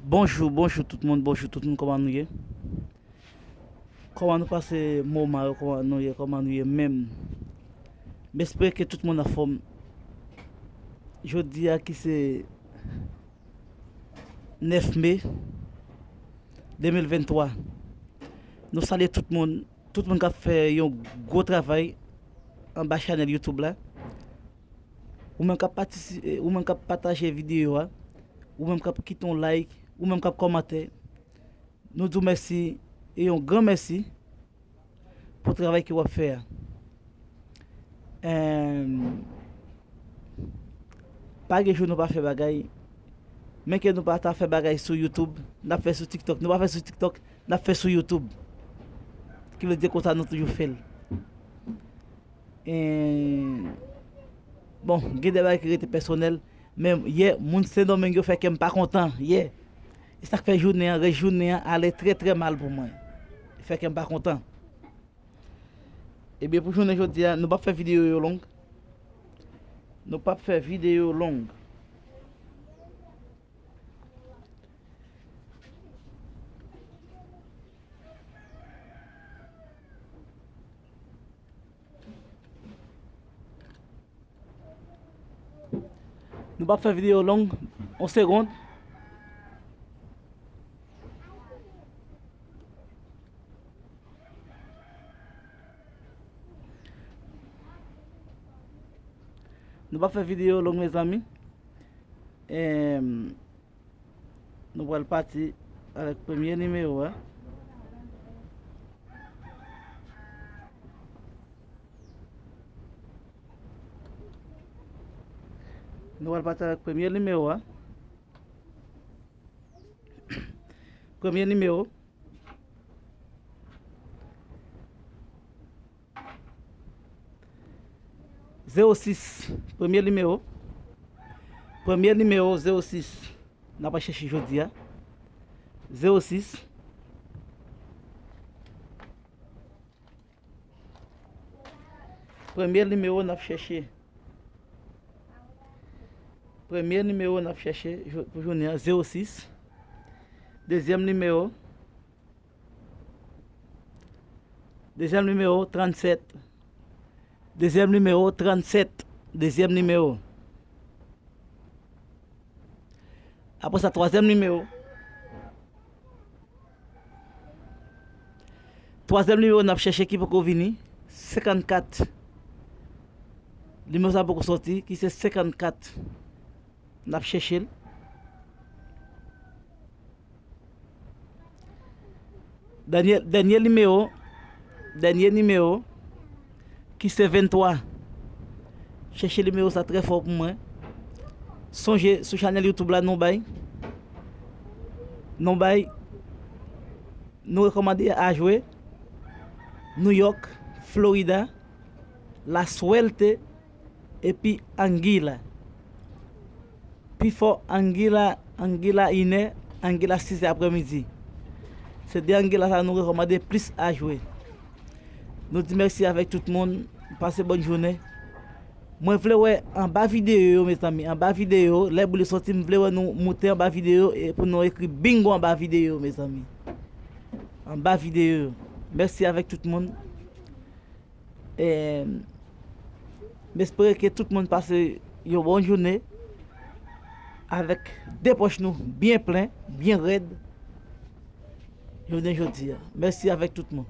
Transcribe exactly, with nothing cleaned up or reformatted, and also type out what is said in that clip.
Bonjou, bonjou tout moun, bonjou tout moun, kòman nou ye? Kòman nou pase moman yo, kòman nou ye, kòman nou ye menm? M espere ke tout moun anfòm. Jodi a ki se nèf me de mil venntwa. Nou salye tout moun, tout moun k ap fè yon gwo travay anba chanèl YouTube la. Ou menm k ap patisi-, ou menm k ap pataje videyo a, ou menm k ap kite yon like, ou menm k ap kòmante, nou di w mèsi e yon gran mèsi pou travay ke w ap fè a. Em, pa gen jou nou pa fè bagay, men ke nou pa ta fè bagay sou YouTube, n ap fè sou TikTok. Nou pa fè sou TikTok, n ap fè sou YouTube. Ki vle di konsa nou toujou fè l. E, bon, gen de bagay ki rete pèsonèl, men yè, moun Sendomeng yo fè kè m pa kontan, yè. E sa k fè jounen an, rès jounen an ale trè, trè mal pou mwen. Fè kè m pa kontan. Ebyen, pou jounen jodi a, nou p ap fè videyo yo long. Nou p ap fè videyo long. Nou p ap fè videyo long, yon segond. Nou p ap fè videyo long, mezanmi. Em, Nou pral pati avèk premye nimewo a. Nou pral pati avèk premye nimewo a. Premye nimewo. Zewo sis, premye nimewo. Premye nimewo, zewo sis. N ap chèche jodi a. Zewo sis. Premye nimewo n ap chèche. Premye nimewo n ap chèche jou-, pou jounen an, zewo sis. Dezyèm nimewo. Dezyèm nimewo, trannsèt. Dezyèm nimewo, trannsèt. Dezyèm nimewo. Apre sa, twazyèm nimewo. Twazyèm nimewo n ap chèche ki poko vini, senkannkat. Nimewo sa poko sòti, ki se senkannkat. N ap chèche l. Dènye, dènye nimewo, dènye nimewo, ki se venntwa. Chèche nimewo sa trè fò pou mwen. Sonje, sou chanèl YouTube la, nou bay, nou bay, nou rekòmande a jwe New York, Florida, La Suerte, epi Anguilla. Pi fò Anguilla, Anguilla inè, Anguilla sizè aprèmidi. Se de Anguilla sa nou rekòmande plis a jwe. Nou di mèsi avèk tout moun. Pase bòn jounen. Mwen vle wè anba videyo yo, mezanmi. Anba videyo, lè boul yo sòti, m vle wè nou moute anba videyo e pou nou ekri bingo anba videyo, mezanmi. Anba videyo yo. Mèsi avèk tout moun. E, m espere ke tout moun pase yon bon jounen avèk de pòch nou byen plen, byen rèd jounen jodi a. Mèsi avèk tout moun.